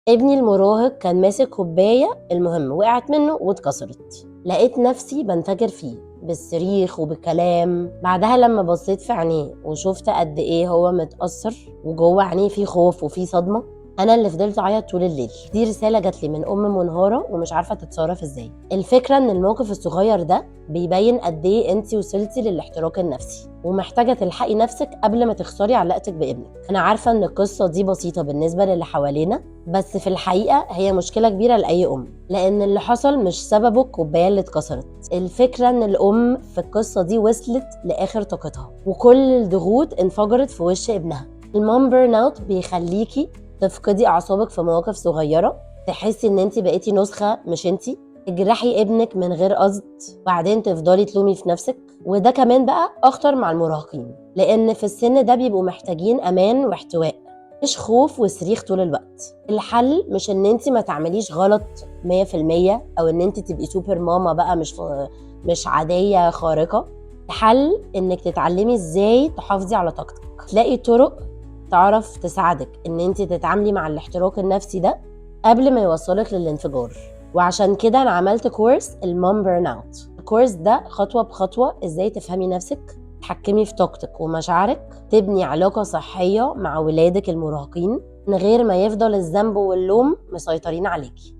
ابني المراهق كان ماسك كوباية، المهم وقعت منه واتكسرت. لقيت نفسي بنفجر فيه بالصريخ وبالكلام. بعدها لما بصيت في عينيه وشفت قد ايه هو متأثر وجوه عينيه في خوف وفي صدمة، انا اللي فضلت اعيط طول الليل. دي رسالة جات لي من ام منهاره ومش عارفه تتصرف ازاي. الفكرة ان الموقف الصغير ده بيبين قد ايه انت وصلتي للاحتراق النفسي ومحتاجة تلحقي نفسك قبل ما تخسري علاقتك بابنك. انا عارفه ان القصة دي بسيطة بالنسبة للي حوالينا، بس في الحقيقة هي مشكلة كبيرة لاي ام، لان اللي حصل مش سببه الكوباية اللي اتكسرت. الفكرة ان الام في القصة دي وصلت لاخر طاقتها وكل الضغوط انفجرت في وش ابنها. ال mom burnout بيخليكي تفقدي اعصابك في مواقف صغيرة، تحسي ان انت بقيتي نسخه مش انت، تجرحي ابنك من غير قصد، وبعدين تفضلي تلومي في نفسك. وده كمان بقى اخطر مع المراهقين، لان في السن ده بيبقوا محتاجين امان واحتواء، مش خوف وصريخ طول الوقت. الحل مش ان انت ما تعمليش غلط 100% او ان انت تبقي super mama بقى مش عادية خارقة. الحل انك تتعلمي ازاي تحافظي على طاقتك، تلاقي طرق تعرف تساعدك ان انت تتعاملي مع الاحتراق النفسي ده قبل ما يوصلك للانفجار. وعشان كده انا عملت كورس ال mom burnout. الكورس ده خطوة بخطوة ازاي تفهمي نفسك، تحكمي في طاقتك ومشاعرك، تبني علاقة صحية مع ولادك المراهقين من غير ما يفضل الذنب واللوم مسيطرين عليكي.